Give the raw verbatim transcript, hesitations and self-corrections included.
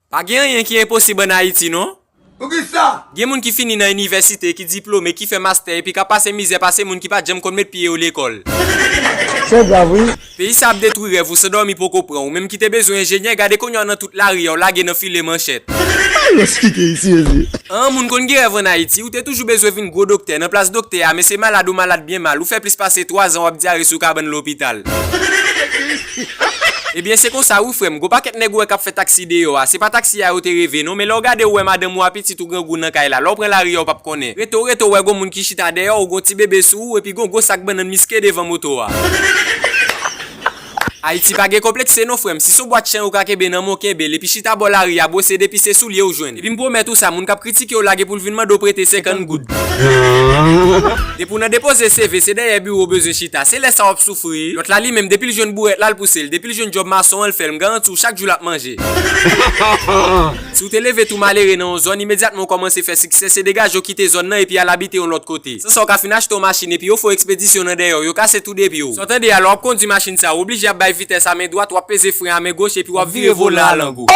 Pa gen anyen ki enposib ann Ayiti, non. Poukisa? Gen moun ki fini nan inivèsite, ki diplome, ki fè mastè, epi k ap pase mizè pase moun ki pa t janm konn met pye yo lekòl. Se grav, wi. Peyi sa ap detwi rèv ou san dòmi poko pran. Ou menm ki te bezwen enjenyè, gade kounye a nan tout lari a, w lage nan file manchèt. Yo esplike isi, mezye. An, moun konn gen rèv ann Ayiti, ou te toujou bezwen vin gwo doktè. Nan plas doktè a, men se malad ou malad byen mal. Ou fè plis pase twa zan w ap dyare sou kabann lopital. Ebyen, se konsa wi, frè m. Gwo pakèt nèg ou wè k ap fè taksi deyò a, se pa taksi a yo te reve, non, men lè w gade ou wè madanm ou a pitit ou grangou nan kay la, lè w pran lari a w p ap konnen. Rete w rete w wè gon moun ki chita dèyè w, gon ti bebe sou ou, epi gon gwo sak bannann miske devan moto a. Ayiti pa gen konplekse non, frè m. Si se yon bwat chen ou ka kenbe nan men w, kenbe l, epi chita bò lari a, bwose depi se soulye ou jwenn. Epi m pwomèt ou sa, moun k ap kritike w la gen pou l vin mande w prete senkant goud. Depi w nan depoze C V, se dèyè biwo w bezwen chita. Se lè sa w ap soufri. Lòt la li menm, depi l jwenn bourèt la, l pouse l. Depi l jwenn djòb mason an, l fè l. M garanti w, chak jou l ap manje. Si w te leve tou malere nan yon zòn, imedyatman w kòmanse fè siksè, se degaje w kite zòn nan epi al abite yon lòt kote. San sa w ka fin achte yon machin epi yo fè w ekspedisyon nan dèyè w, yo kase tou de pye w. Sa w tande a, lè w ap kondwi machin sa, w oblije ap bay vitès a men dwat, w ap peze fren a men goch epi w ap vire volan a lango.